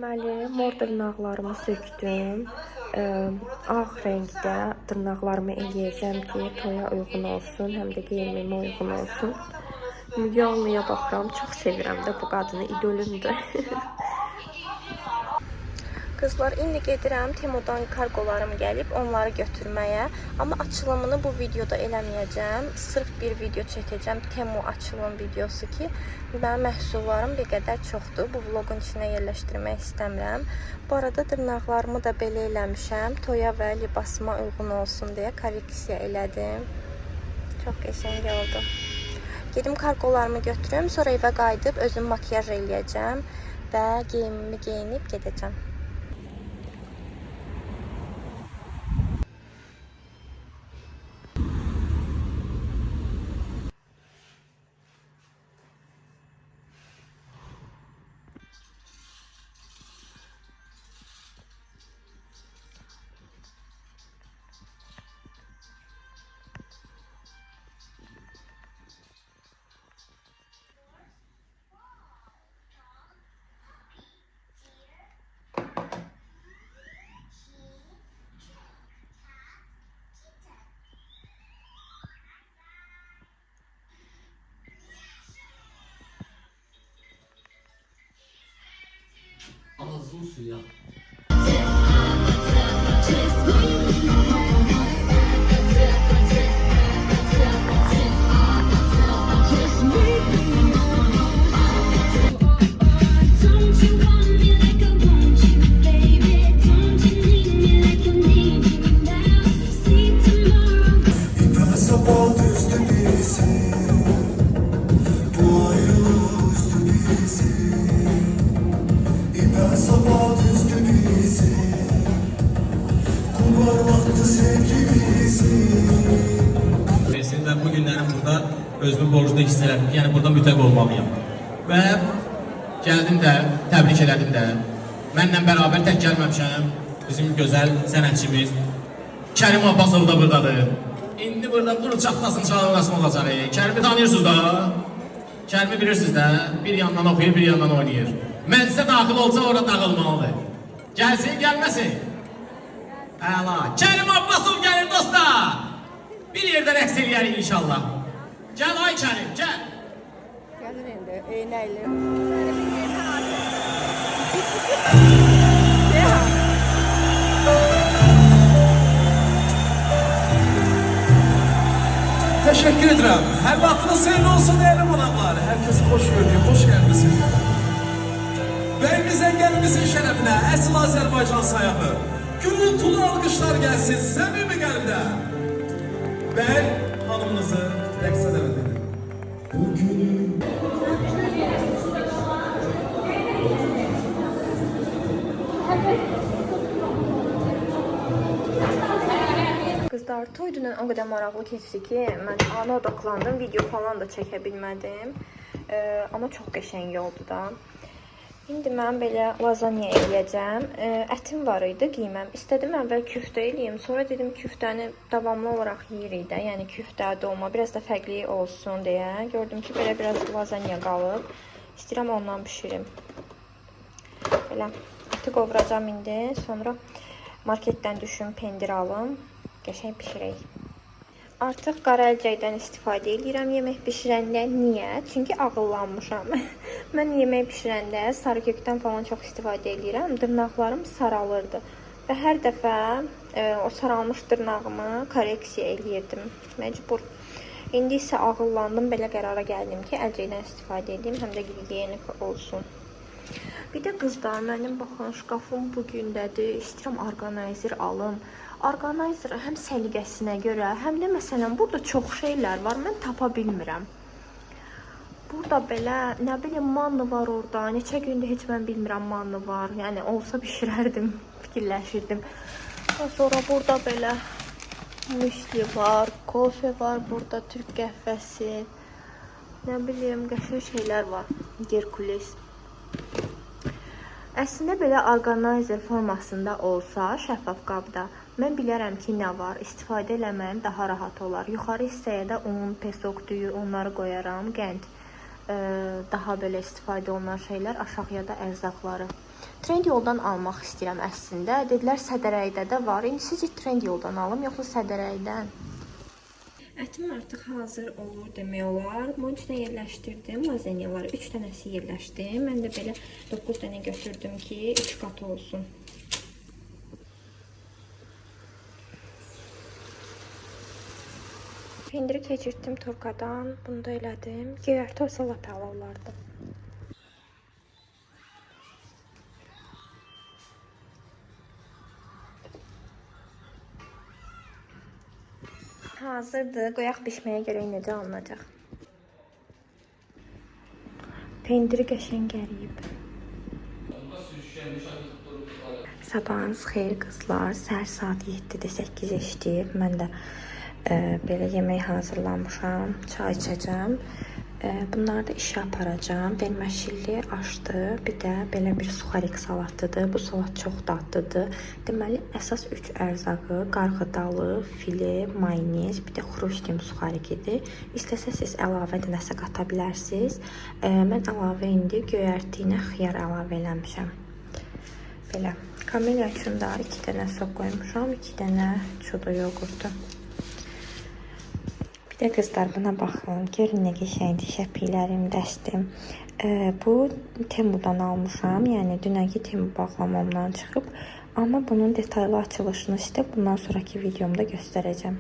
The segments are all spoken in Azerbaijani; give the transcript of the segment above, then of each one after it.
Deməli, mor dırnaqlarımı sökdüm. Ağ rəngdə dırnaqlarımı eləyəcəm ki, toya uyğun olsun, həm də geyimimə uyğun olsun. Müge Anlıya baxıram, çox sevirəm də bu qadını, idolümdür. Qızlar, indi gedirəm, Temudan kargolarım gəlib, onları götürməyə. Amma açılımını bu videoda eləməyəcəm. Sırf bir video çəkəcəm, Temu açılım videosu ki, mənim məhsullarım bir qədər çoxdur. Bu vlogun içinə yerləşdirmək istəmirəm. Bu arada dırnaqlarımı da belə eləmişəm. Toya və libasıma uyğun olsun deyə korreksiya elədim. Çox qəşəng oldu. Gedim kargolarımı götürüm, sonra evə qayıdıb özüm makiyaj eləyəcəm və geyimimi geyinib gedəcəm. Ağzın suya. Don't you want me like I want you, baby? Don't you need me like I need you now? See tomorrow. İpe sapa düzdü bizi, bu ayrılık üzdü bizi. İpe sapa düzdü bizi, kumar sevgimizi. Versin və bu günləri burada özümü borclu hiss elədim ki, yəni burada mütləq olmalıyam. Və gəldim də, təbrik elədim də. Mənlə bərabər tək gəlməmişəm. Bizim gözəl sənətçimiz Kərim Abbasov da buradadır. İndi burada vur çatlasın çalınlasın olacaq. Kərimi tanıyırsınız da. Kərimi bilirsiniz də. Bir yandan oxuyur, bir yandan oynayır. Məclisə daxil olsa orada dağılmalıdır. Gəlsin, gəlməsin. Əla. Kərim Abbasov gəlir dostlar. Bir yerdə rəqs eləyərik inşallah. Gəl ay Kərim, gəl. Gəlir indi, eynəkli. Teşekkür ederim. Her vaxtınız hayırlı olsun değerli qonaqlar. Herkesi hoş gördük, hoş gelmişsiniz. Beyimizin gelimizin şerefine əsl Azerbaycan sayağı. Gürültülü alkışlar gelsin samimi qəlbdən. Bəy hanımınızı rəqsə dəvət edin. Bugünü Qızlar, toy dünən o qədər maraqlı keçdi ki, mən ana odaqlandım, video falan da çəkə bilmədim. Amma çox qəşəng oldu da. İndi mən belə lazanya eləyəcəm. Ətim var idi, qiyməm. İstədim əvvəl küftə eləyim, sonra dedim küftəni davamlı olaraq yeyirik də, yəni küftə, dolma biraz da fərqli olsun deyə. Gördüm ki, belə biraz lazanya qalıb. İstəyirəm ondan bişirim. Belə əti qovuracağam indi. Sonra marketdən düşüm pendir alım. Qəşəng bişirək. Artıq qara əlcəkdən istifadə edirəm yemək bişirəndə. Niyə? Çünki ağıllanmışam. Mən yemək bişirəndə sarı kökdən falan çox istifadə edirəm. Dırnaqlarım saralırdı. Və hər dəfə o saralmış dırnağımı korreksiya eləyirdim. Məcbur. İndi isə ağıllandım, belə qərara gəldim ki, əlcəkdən istifadə edim, həm də gigiyenik olsun. Bir də qızlar, mənim baxın şkafım bu gündədir. İstəyirəm orqanayzer alım. Orqanayzer həm səliqəsinə görə, həm də məsələn burada çox şeylər var, mən tapa bilmirəm. Burada belə, nə bilim, manna var orada. Neçə gündür heç mən bilmirəm manna var. Yəni olsa bişirərdim, fikirləşirdim. Sonra burada belə müsli var, kofe var, burada türk qəhvəsi. Nə bilim, qəşəng şeylər var. Gerkules. Əslində belə orqanayzer formasında olsa, şəffaf qabda, mən bilərəm ki, nə var. İstifadə eləməyim daha rahat olar. Yuxarı hissəyə də un, pesok düyü onları qoyaram, qənd, daha belə istifadə olunan şeylər, aşağıya da ərzaqları. Trendyoldan almaq istəyirəm əslində. Dedilər Sədərəkdə də var. İndi sizcə Trendyoldan alım yoxsa Sədərəkdən? Ətim artıq hazır olur demək olar. Bunun içinə yerləşdirdim lazanyaları. 3 dənəsi yerləşdi. Mən də belə 9 dənə götürdüm ki, 3 qat olsun. Pendiri keçirtdim turkadan. Bunu da elədim. Göyərti olsa lap əla olardı. Hazırdır. Qoyaq bişməyə görək necə alınacaq. Pendiri qəşəng əriyib. Sabahınız xeyir qızlar. Səhər saat 7-də 8 işləyib. Mən də belə yemək hazırlamışam. Çay içəcəm. Bunları da işə aparacağam. Verməşilli aşdı. Bir də belə bir suxarik salatıdır. Bu salat çox dadlıdır. Deməli, əsas 3 ərzağı qarğıdalı, file, mayonez, bir də xrustim suxarikidir. İstəsəz siz əlavə də nəsə qata bilərsiniz. Mən əlavə indi göyərti ilə xiyar əlavə eləmişəm. Belə. Kameliya üçün də 2 dənə sok qoymuşam, 2 dənə çudo yoğurtu. Bir də qızlar buna baxın. Görün nə qəşəngdir şəpiklərim, dəstim. Bu Temudan almışam. Yəni dünənki Temu bağlamamdan çıxıb. Amma bunun detaylı açılışını sizə bundan sonraki videomda göstərəcəm.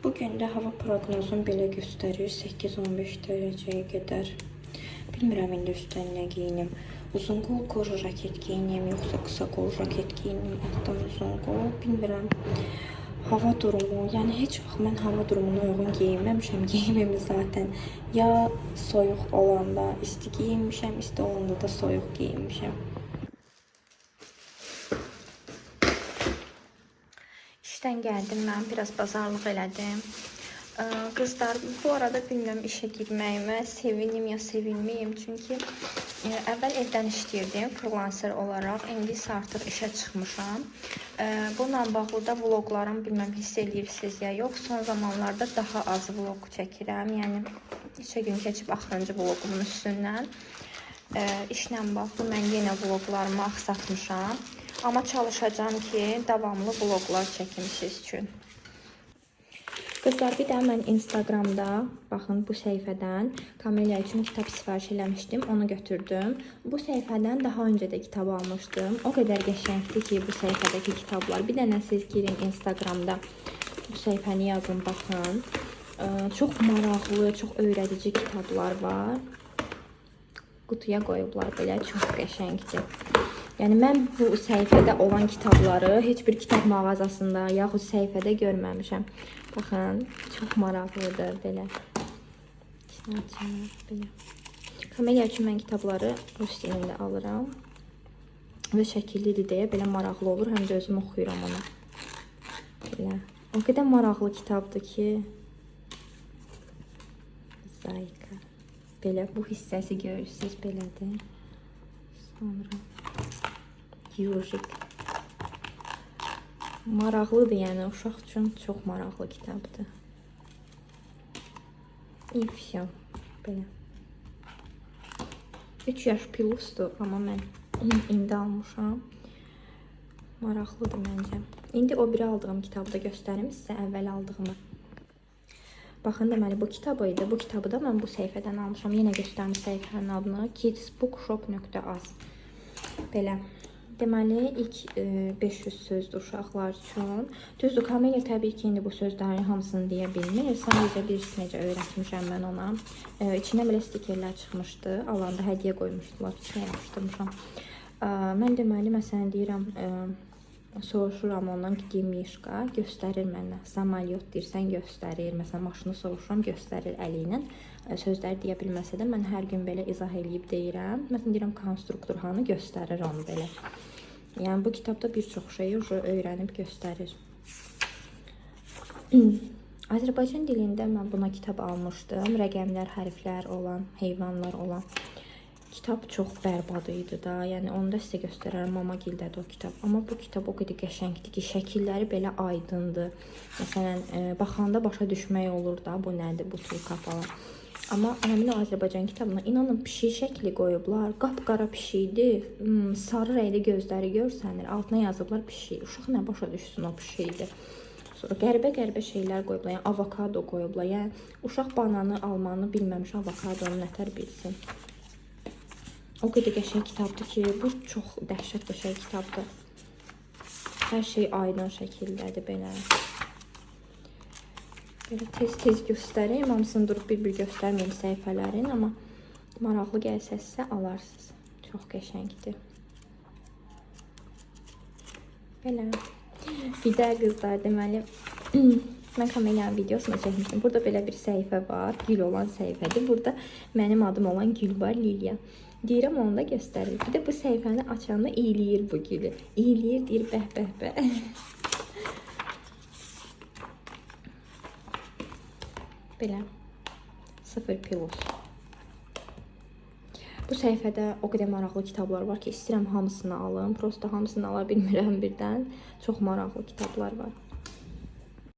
Bu gün də hava proqnozum belə göstərir 8-15 dərəcəyə qədər. Bilmirəm indi üstdən nə geyinim. Uzun qol koja jaket geyinim, yoxsa qısa qol jaket geyinim, altdan uzun qol, bilmirəm. Hava durumu, yəni heç vaxt mən hava durumuna uyğun geyinməmişəm geyimimi zaten. Ya soyuq olanda isti geyinmişəm, isti olanda da soyuq geyinmişəm. İşdən gəldim mən, biraz bazarlıq elədim. Qızlar, bu arada bilmirəm işə girməyimə sevinim ya sevinməyim. Çünki əvvəl evdən işləyirdim freelancer olaraq, indi isə artıq işə çıxmışam. Bununla bağlı da vloqlarım bilməm hiss eləyirsiniz ya yox. Son zamanlarda daha az vloq çəkirəm. Yəni neçə gün keçib axırıncı vloqumun üstündən. İşlə bağlı mən yenə vloqlarımı axsatmışam. Amma çalışacağam ki, davamlı vloqlar çəkim siz üçün. Qızlar, bir də mən Instagramda, baxın bu səhifədən Kameliya üçün kitab sifariş eləmişdim, onu götürdüm. Bu səhifədən daha öncə də kitab almışdım. O qədər qəşəngdir ki, bu səhifədəki kitablar. Bir dənə siz girin Instagramda bu səhifəni yazın, baxın. Çox maraqlı, çox öyrədici kitablar var. Qutuya qoyublar belə, çox qəşəngdir. Yəni mən bu səhifədə olan kitabları heç bir kitab mağazasında yaxud səhifədə görməmişəm. Baxın, çox maraqlıdır belə. Açaq, belə. Kameliya üçün mən kitabları rus dilində alıram. Və şəkillidir deyə belə maraqlı olur. Həm də özüm oxuyuram onu. Belə. O qədər maraqlı kitabdır ki. Zayka. Belə bu hissəsi görürsünüz belədir. Sonra Yujik. Maraqlıdır, yəni uşaq üçün çox maraqlı kitabdır. И всё. Belə. 3 yaş plusdur, amma mən indi almışam. Maraqlıdır məncə. İndi o biri aldığım kitabı da göstərim sizə, əvvəl aldığımı. Baxın, deməli bu kitabı idi. Bu kitabı da mən bu səhifədən almışam. Yenə göstərim səhifənin adını kidsbookshop.az. Belə. Deməli, ilk 500 sözdür uşaqlar üçün. Düzdür, Kameliya təbii ki, indi bu sözlərin hamısını deyə bilmir. Sadəcə bilirsiz necə öyrətmişəm mən ona. İçinə belə stikerlər çıxmışdı. Alanda hədiyyə qoymuşdular, içinə yapışdırmışam. Mən deməli, məsələn deyirəm, soruşuram ondan ki, Mişka, göstərir mənə. Samalyot deyirsən, göstərir. Məsələn, maşını soruşuram, göstərir əli ilə. Sözləri deyə bilməsə də mən hər gün belə izah eləyib deyirəm. Məsələn, deyirəm, konstruktor hanı, göstərir onu belə. Yəni, bu kitabda bir çox şeyi öyrənib göstərir. Azərbaycan dilində mən buna kitab almışdım. Rəqəmlər, hərflər olan, heyvanlar olan. Kitab çox bərbad idi da. Yəni onu da sizə göstərərəm. Mamagildədir o kitab. Amma bu kitab o qədər qəşəngdir ki, şəkilləri belə aydındır. Məsələn, baxanda başa düşmək olur da, bu nədir, bu tulka falan. Amma həmin o Azərbaycan kitabına inanın pişik şəkli qoyublar. Qapqara pişikdir. Sarı rəngli gözləri görsənir. Altına yazıblar pişik. Uşaq nə başa düşsün o pişikdir. Sonra qəribə-qəribə şeylər qoyublar. Yəni avokado qoyublar. Yəni uşaq bananı, almanı bilməmiş avokadonu nətər bilsin. O qədər qəşəng kitabdır ki, bu çox dəhşət qəşəng kitabdır. Hər şey aydın şəkildədir belə. Belə tez-tez göstərim, hamısını durub bir-bir göstərməyim səhifələrin, amma maraqlı gəlsə sizə alarsınız. Çox qəşəngdir. Belə. Bir də qızlar, deməli, mən Kameliyanın videosunu çəkmişdim. Burada belə bir səhifə var, gül olan səhifədir. Burada mənim adım olan gül var, Liliya. Deyirəm, onu da göstərir. Bir də bu səhifəni açanda iyləyir bu gülü. İyləyir, deyir, bəh, bəh, bəh. Belə. 0 plus. Bu səhifədə o qədər maraqlı kitablar var ki, istəyirəm hamısını alım. Prosta hamısını ala bilmirəm birdən. Çox maraqlı kitablar var.